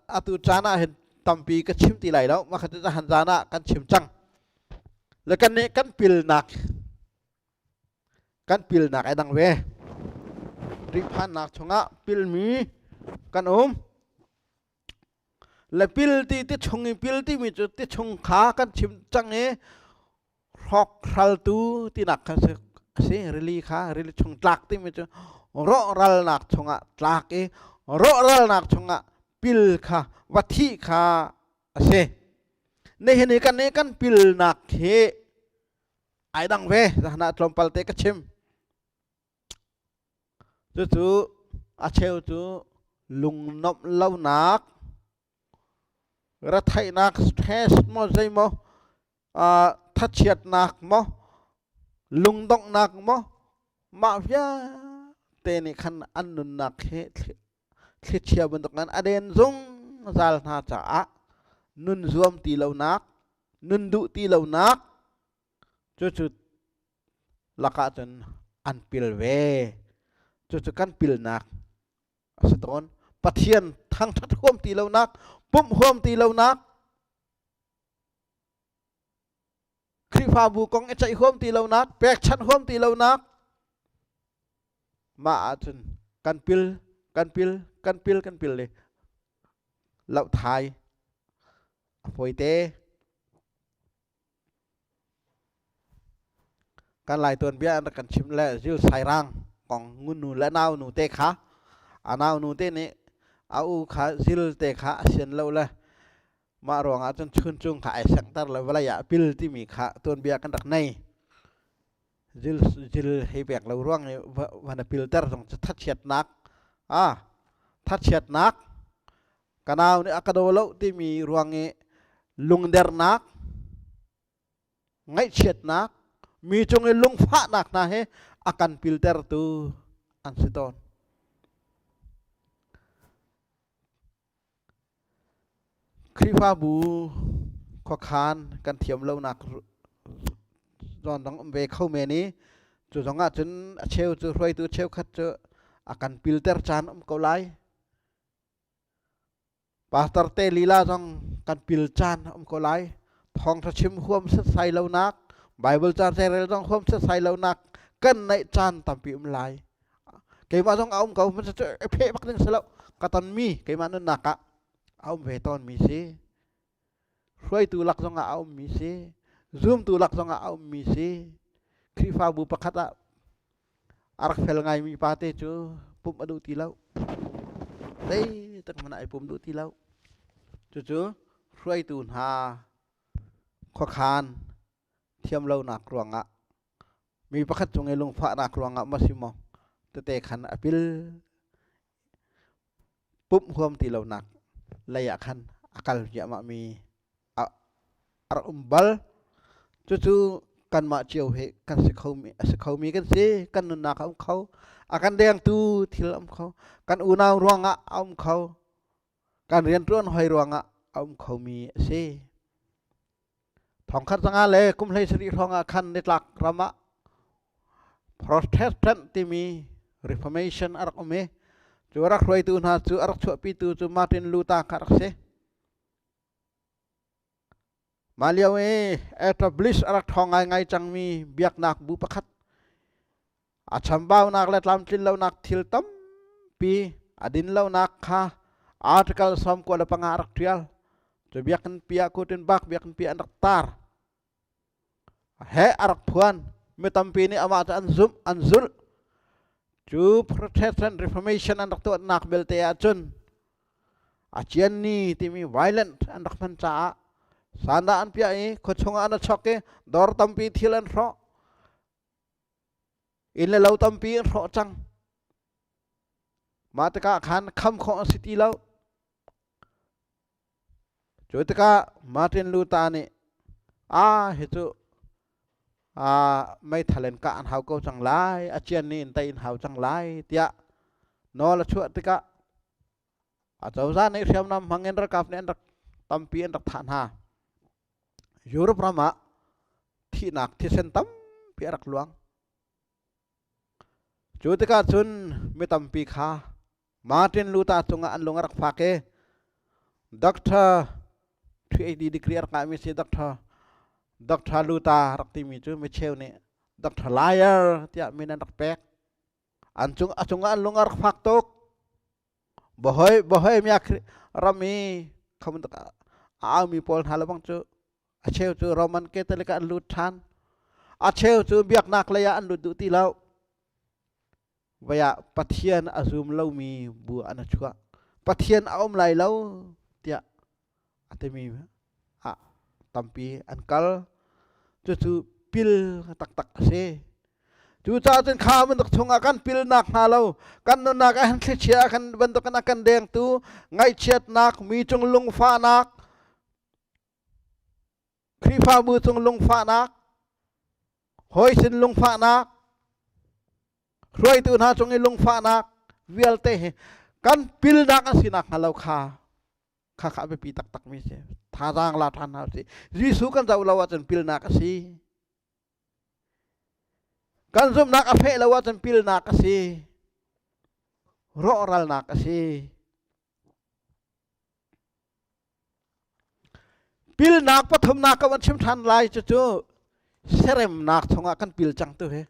atu caan ah hin tampi ka chim ti lai lo mah kha cu han zan ah kan chim cang. Le kan nih kan pilnak Kan pilnak ai dang ve. Rihphannak chungah pilmi kan um. Le pil ti ti chung i pil timi cu ti chung kha kan chim cang i hrawkhraltu tinak kha a si. Rili kha rili chung tlak timi cu rawhralnak chungah tlak i rawhralnak chungah pil kha va thih kha a si. Nihin i kan i kan pilnak hi ai dang ve zahna tlawmpal te ka chim cucu a cheu cu lungnomh lonak retheihnak stress maw zei maw thachiatnak maw lungdonghnak maw mah vialte nih khan an nunnak hi thlichia bantuk in a den zungzal hna caah nun zuam ti lonak nun duh ti lonak cucu lakah cun an pil ve. Cucu kan pilnak a si tawn. Pathian thangṭhat huam ti lonak, pumh huam ti lonak, Khrihfabu kong i ceih huam ti lonak, pekchanh huam ti lonak, mah ahcun kan pil, kan pil, kan pil, kan pil le loh thai a fawi te. Kan Lai tuanbia an rak kan chimh le Zil Sairang kong ngunnu le nau nu te kha a nau nu te nih a u kha zil te kha a sian lo le mah ruangah cun chuncung kha ai senghter le vawlei ah pil timi kha tuanbia kan rak nei. Zil zil hei pek lo ruang i van a pilter zong cu thachiatnak a thachiatnak ka nau nih a ka daw lo timi ruang i lungdernak Ngaihchiatnak, mi cung i lungfahnak hna he a kan piltertu an si tawn. Khrihfabu khuakhan kan thiam lonak zawn dang um ve kho men i cu zong ah cun a cheu cu hruaitu cheukhat cu a kan pilter caan um ko lai. Pastor te lila zong kan pil caan um ko lai. Thawngṭha chim huam setsai lonak, Bible ca rel zong huam setsai lonak kan neih caan tampi um lai. Keimah zong a um ko, hmasa cu pheh bak ding si lo. Ka tonmi keimah nunnak ah a um ve tawnmi si. Hruaitu lak zong ah a ummi si. Zumtu lak zong ah a ummi si. Khrihfabu pakhat ah a rak fel ngaimi pa te cu pumh a duh ti lo. Zeitik hmanh ah ai pum duh ti lo. Cucu hruaitu hna khuakhan thiam lonak ruangah mi pakhat cung i lungfahnak ruangah maw si maw tete khan a pil pumh huam ti lonak lei ah khan a kal ziahmah mi a rak um bal. Cucu kanmah cio he kan si kho mi a si kho mi kan si. Kan nunnak a um kho, a kan dengtu thil a um kho, kan unau ruangah a um kho, kan rianṭuan hoi ruangah a um kho mi a si. Thongkhat zanga le kum 17 hrawng ah khan nitlak ram ah Protestant timi Reformation a rak um i cu a rak hruaitu hna cu a rak chuahpitu cu Martin Luther kha a rak si. Mah lio i establish a rak ṭhawng ngaingai cangmi biaknak bu pakhat a chambaunak le tlamtlin lonak thil tampi a din lonak kha article 95 a rak ṭial. Cu biakinn pi ah Gutenberg biakinn pi an rak tar. He a rak phuan. Mi tampi nih amah cu an zumh, an zulh. Cu Protestant Reformation an rak tuahnak belte ahcun a cianni timi violent an rak hman caah sandah an piah i khuachung ah an chok i dawr tampi thil an hrawh. Inn le lo tampi an hrawh cang. Mah tikah khan kham khawh a si ti lo. Cu tikah Martin Luther nih a hi cu meithal in kah an hau ko cang lai, a cian ni in tei in hau cang lai tiah nawl a chuah tikah acozah nih hriamnam hmang in ralkap nih an rak tampi an rak thah hna. Europe ram ah thihnak thisen tampi a rak luang. Cu tikah cun mi tampi kha Martin Luther cungah an lung a rak fak i Doctor PhD degree a rak ngahmi si Doctor Doctor Luther rak timi cu micheu nih Doctor Liar tiah min an rak pek. An cung a cungah an lung a rak fak tuk. Bohoi Bohemia ram i khamun a aumi pawl hna le bang cu a cheu cu Roman Catholic ah an lut ṭhan. A cheu cu biaknak lei ah an lut duh ti lo. Vai ah Pathian a zum lomi bu an a chuah. Pathian a um lai lo tiah a timi ah tampi an kal. Cucu pil taktak a si. Cucaah cun kha bantuk chungah kan pilnak hnga lo, kan nunnak ah hin thlichia kan bantukin a kan dengtu ngaihchiatnak, mi cung lungfahnak, Khrihfabu cung lungfahnak, hawi sin lungfahnak, hruaitu hna cung i lungfahnak vialte hi kan pilnak an sinak hnga lo kha kha kha a biapi taktak mi si. Thazaang la ṭhan hna si. Jesuh kan zoh lo ahcun pilnak a si. Kan zumhnak a feh lo ahcun pilnak a si. Rawhralnak a si. Pilnak pathumnak ka van chim ṭhan lai cucu seremnak chungah kan pil cang tu hi.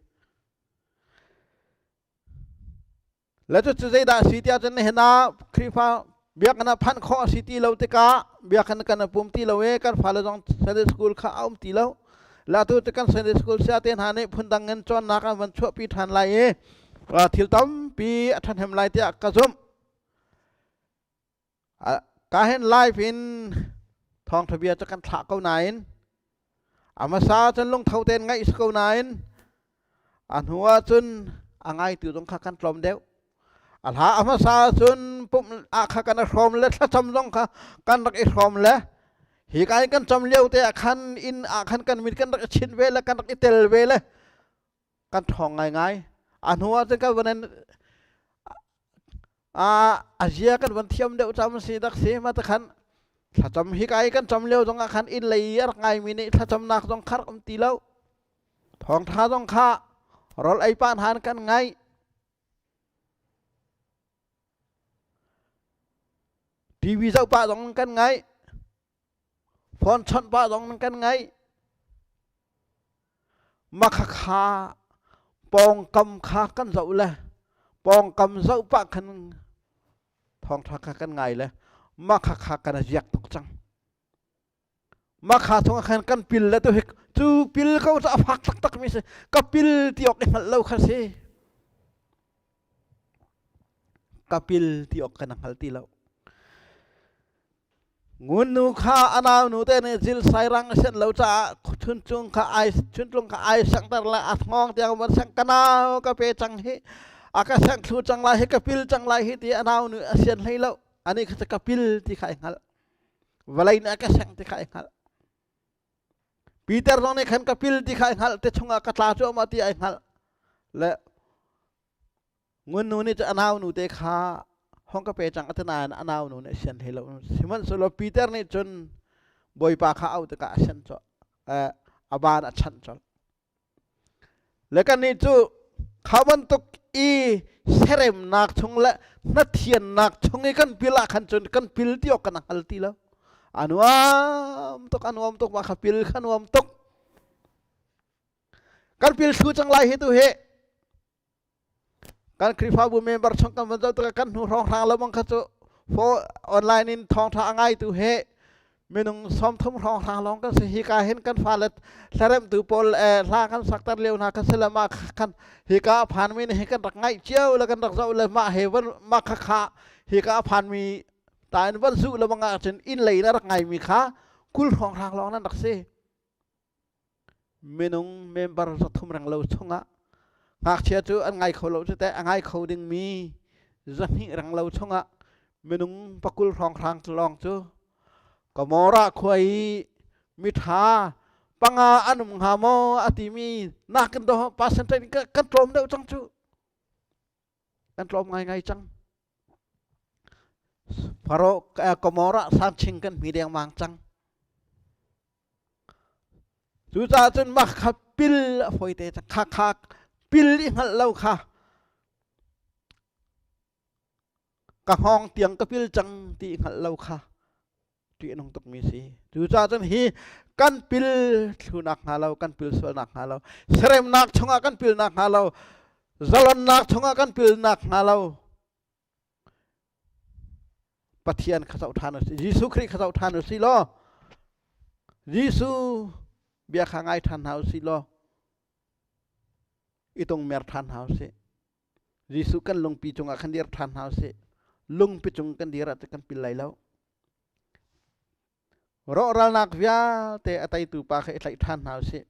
Le cucu zeidah a si tiah cun nihin ah Khrihfa biakinn ah phanh khawh a si ti lo tikah biakinn kan i pum ti lo i kan fale zong Sunday school kha a um ti lo. Le atu cu kan Sunday school saya te hna nih phundang in cawnnak an van chuahpi ṭhan lai i thil tampi a ṭhahnem lai tiah ka zumh. Ka hin live in thawngṭha bia cu kan thlah ko nain a hmasa cun lungtho tein ngaih si ko nain a hnu ah cun a ngaitu zong kha kan tlawm deuh. A hla a hmasa cun pumh ah kha kan i hrawm le thlacam zong kha kan rak i hrawm le. Hi ka in kan cam lio te ah khan inn ah khan kan mit kan rak i chinh ve le kan rak i tel ve le kan ṭhawng ngaingai. A hnu ah cun kan van a zia kan van thiam deuh cam si dak si ma ta khan thlacam hi kai kan cam lio zong ah khan inn lei a rak ngaimi nih thlacamnak zong kha rak um ti lo. Thawngṭha zong kha rawl ei pah hna kan ngai. TV zoh pah zong kan ngai. Phone chawnh pah zong kan ngai. Makhakha pawngkam kha kan zoh le pawngkam zoh pah khan thawngṭha kha kan ngai le makhakha kan ziak tuk cang. Makha chung ah khan kan pil le tu hi cu pil ko cu a fak taktak mi si ka pil ti awk i hngalh lo kha si ka pil ti awk kan hngal ti lo ngun nu kha a nau nu te nih zil sairang a sian lo caah chunchung kha ai chuntlung kha ai sangter le a thngawng tiang van sang ka nau ka pe cang hi a ka sang thlu cang lai hi ka pil cang lai hi ti a nau nu a sian hlei lo ani kha ka pil ti kha ai hngalh vawlei nih a ka sengh ti kha ai hngalh. Peter zong nih khan ka pil ti kha ai hngalh te chungah ka tla cuahmah ti ai hngalh. Le ngun nu nih cu a nau nu te kha hong ka pe cang a ti nain a nau nu nih a sian hlei lo. Sihmanhsehlaw Peter nih cun Bawipa kha auh tikah a sian colh. A ban a chanh colh. Le kannih cu kha bantuk i seremnak chung le hnathiannak chung i kan pil ah khan cun kan pil ti awk kan hngal ti lo. A nuam tuk, a nuam tuk, mah kha pil kha nuam tuk. Kan pil thlu cang lai hi tu hi. Kan Khrihfabu member chung kan van zoh tikah kan hnu hrawnghrang lengmang kha cu for online in thawngṭha a ngaitu he minung 30 hrawnghrang lawng kan si. Hika hin kan fale hlaremtu pawl hla kan sakter lio hna kan si le mah khan hika a phanmi nih hi kan rak ngaih cio le kan rak zoh le mah he van mah kha kha hika a phanmi ta in van zuh le bang ahcun inn lei in a rak ngaimi kha 20 hrawnghrang lawng nan rak si. Minung member 300 reng lo chungah ngakchia cu an ngai kho lo cu teh a ngai kho dingmi 200 reng lo chungah minung 20 hrawnghrang lawng cu Kamora khua i miṭha panga an um hnga maw a timi nakin do percentage kan tlawm deuh cang cu kan tlawm ngaingai cang. Faro Komorah sanching kan hmi dengmang cang. Cucaah cun mah kha pil a fawi te kha kha pil i hngalh lo kha ka hngawng tiang ka pil cang ti i hngalh lo kha ṭih a nung tukmi si. Cucaah cun hi kan pil thlunak hnga lo, kan pil sualnak hnga lo, seremnak chungah kan pilnak hnga lo, zalonnak chungah kan pilnak hnga lo, Pathian kha zoh ṭhan usih, Jesuh Khrih kha zoh ṭhan usih law, Jesuh bia kha ngai ṭhan hna usih law, i tungmer ṭhan hna usih. Jesuh kan lungpi cungah khan dir ṭhan hna usih. Lungpi cung kan dir ahcun kan pil lai lo. Rawhralnak vialte a teitu pa kha i tlaih ṭhan hna usih.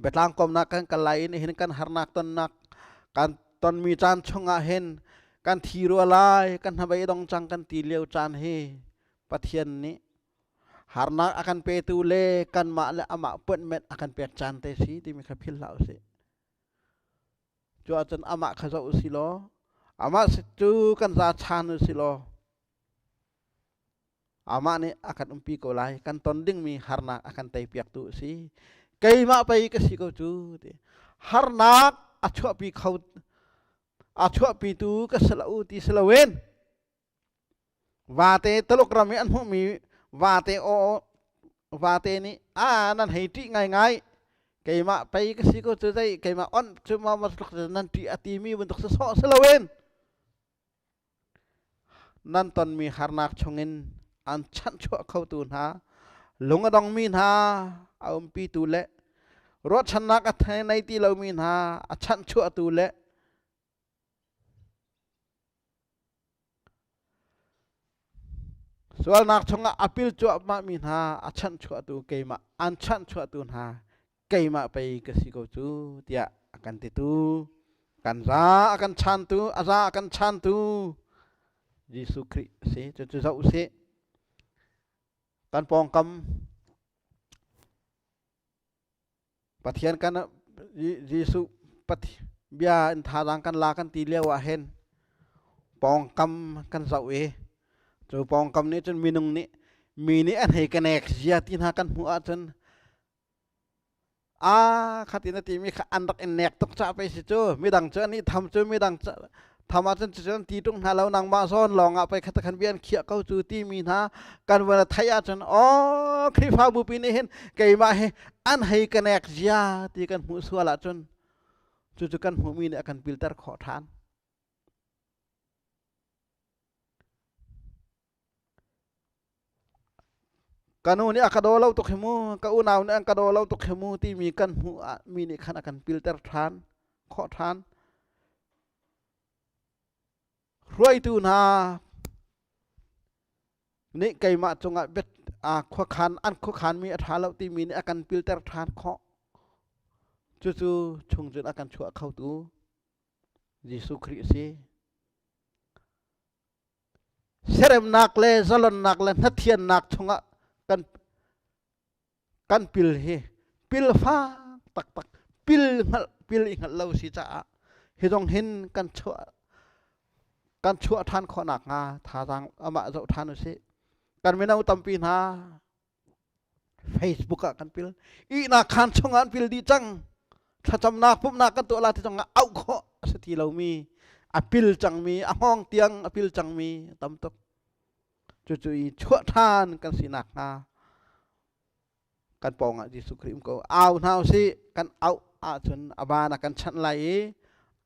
Biatlang komnak kan kal lai in hin kan harnak tonnak kan tonmi caan chungah hin kan thi rua lai kan hnabei dong cang kan ti lio caan hi Pathian nih harnak a kan petu le kanmah le amah appointment a kan pek caan te si timi kha philh hlah usih. Cu ahcun amah kha zoh usih law amah cu kan za chan usih law Amah nih a kan umpi ko lai. Kan ton dingmi harnak a kan teipiaktu a si. Keimah pei ka si ko cu ti. Harnak a chuahpi kho a chuahpitu ka si lo ti si loin vate Tuluk ram i an hmuhmi vate aw vate nih a nan hei ṭih ngaingai keimah pei ka si ko cu zei keimah on cu ma ma nan ṭih a timi bantuk si sawh si loin Nan tonmi harnak chungin an chanhchuah khotu hna, lung a dongmi hna a umpitu le ruahchannak a nei ti lomi hna a chanhchuahtu le sualnak chungah a pil cuahmahmi hna a chanhchuahtu keimah an chanhchuahtu hna keimah pei ka si ko cu tiah a kan titu kan za a kan chantu a za a kan chantu Jesuh Khrih a si. Cucu zoh usih. Kan pawngkam Pathian kan Jesuh bia in thazaang kan la kan ti lio ah hin pawngkam kan zoh i cu pawngkam nih cun minung nih mi nih an hei ka nek zia ti hna kan hmuh ahcun a khatin a timi kha an rak in nek tuk ca pei si cu midang cu an i tham cu midang tham ahcun cucun ti ṭung hna lo nangmah zawn lawng ah pei khat khan bia an khiah ko cu timi hna kan van theih ahcun aw Khrihfabu pi nih hin keimah hi an hei ka nek zia ti kan hmuh sual ahcun cucu kan hmuhmi nih a kan pilter khawh ṭhan. Ka nu nih a ka daw lo tuk hi mu, ka unau nih an ka daw lo tuk hi mu timi kan hmuh ah mi nih khan a kan pilter ṭhan khawh ṭhan. Hruaitu hna nih keimah cungah biat khuakhan an khuakhanmi a ṭha lo timi nih a kan pilter ṭhan khawh. Cucu chung cun a kan chuah khotu Jesuh Khrih a si. Seremnak le zalonnak le hnathiannak chungah kan kan pil hi pil fak taktak pil hngalh pil i hngalh lo si caah hi zong hin kan chuah kan chuah ṭhan khawh nakhnga thazaang amah zoh ṭhan usih. Kan mino tampi hna Facebook ah kan pil ihnak khaan chungah an pil dih cang thlacamnak pumhnak kan tuah la ti zongah auh khawh a si ti lomi a pil cangmi a hngawng tiang a pil cangmi tam tuk. Cucu i chuah ṭhan kan si nakhnga kan pawngah Jesuh Khrih um ko au hna usih. Kan auh ahcun a van a kan chanh lai i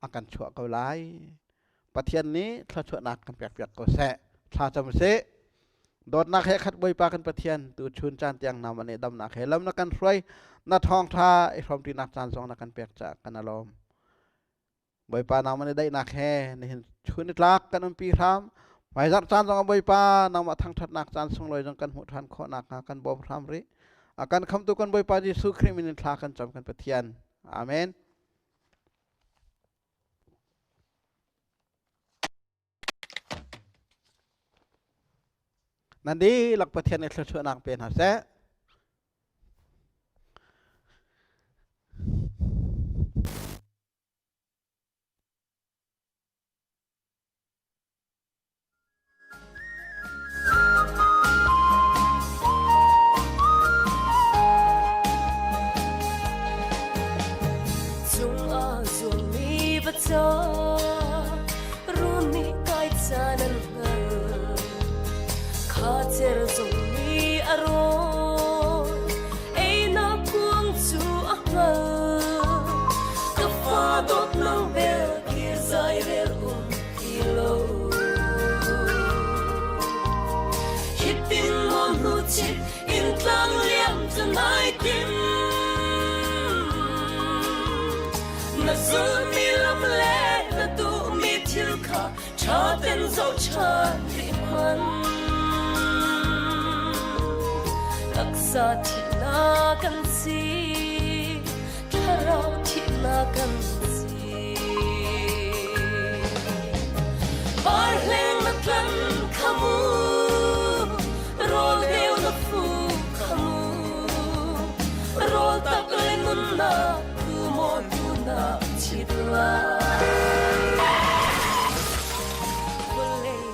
a kan chuah ko lai. Pathian nih thluachuahnak kan pekpiak ko seh. Thla cam usih. Dawtnak he khat Bawipa kan Pathian, tu chun caan tiang na man damnak he lam na kan hruai, na thawngṭha i hrawmṭinak caan zong na kan pek caah kan alawm. Bawipa nangmah nih daihnak he nihin chun i tlak kan umpi hram. Hmaizarh caan zongah Bawipa nangmah thangṭhatnak caan sunglawi zong kan hmuh ṭhan khawh nakhnga kan bawm hram rih. A kan khamtu kan Bawipa Jesuh Khrih min in thla kan cam kan Pathian. Amen. Nan dihlak Pathian nih thluachuahnak pe hna seh. Cungah zuammi va ca run nih kai caan an hngal kha cer zong nih a rawn einak kuang cu a hngal ka fa dawt nang bel kir zai rel um ti lo hitin maw hnu chit in tlang liam cu nai tim na zulmi lam le na duhmi thil kha ṭha ten zoh ṭhan rih hmanh taksa thihnak kan si thlarau thihnak kan si par hleng na tlan kha mu rawl deu na fu kha mu rawl tak le nunnak tu maw tu na chit lai vawlei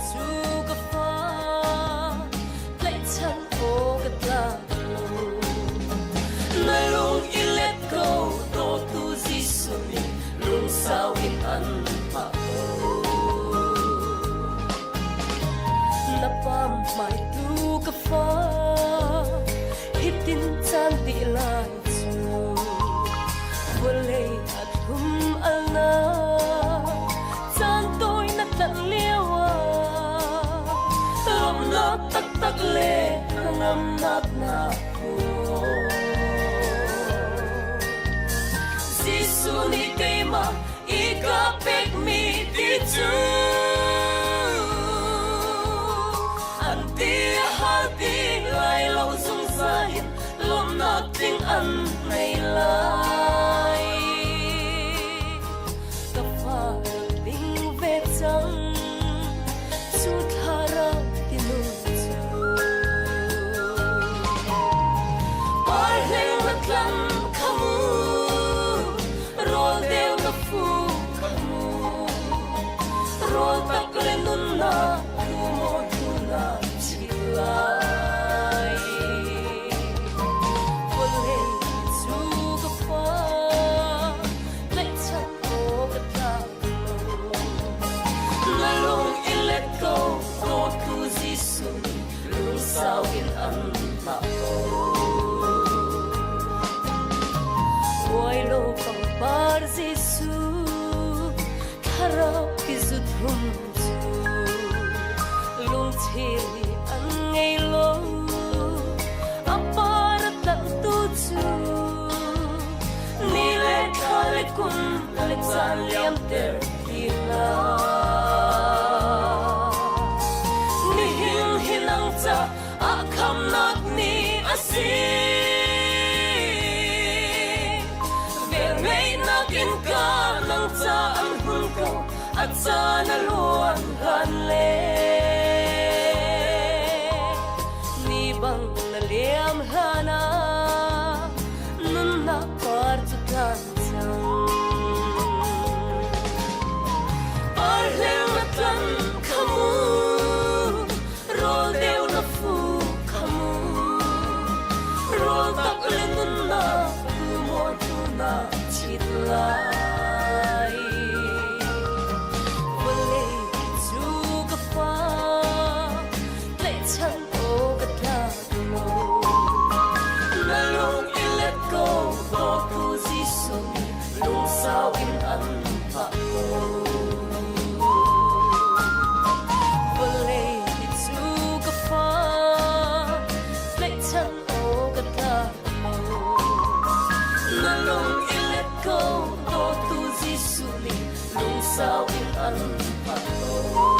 cu ka fa tlaihchan aw ka tlak lo na lung i let ko dawtu Jesuh nih lungsau in an hngah ko na pam hmai tu ka fa hitin caan dih lai cu vawlei a thlum al na caan tawi na tlanh lio ah lawmhnak taktak le hnangamnak na hmu Jesuh nih keimah i ka pekmi ti cu an ti a hal ti lai lo zungzal in lawmhnak tling an nei lai. Ka fa ding ve cang cu thlarau ti nu cu. Caan liamter ti hlah. Nihin hi nang ca ah khamnak ni a si. Velngeihnak in ka nang ca an hun ko, a caan a luan hlan le. Ni bang na liam hlan ah nunnak par cu tlan cang. Par hleng na tlan kha mu, rawl deu na fu kha mu. Rawl tak le nunnak tu maw tu na chit lai. Vawlei cu ka fa, tlaihchan aw ka tlak lo. Na lung i let ko, dawtu Jesuh nih lungsau in an hngah ko. Vawlei cu ka fa, tlaihchan aw ka tlak lo. Na lung i let ko, dawtu Jesuh nih lungsau in an hngah ko.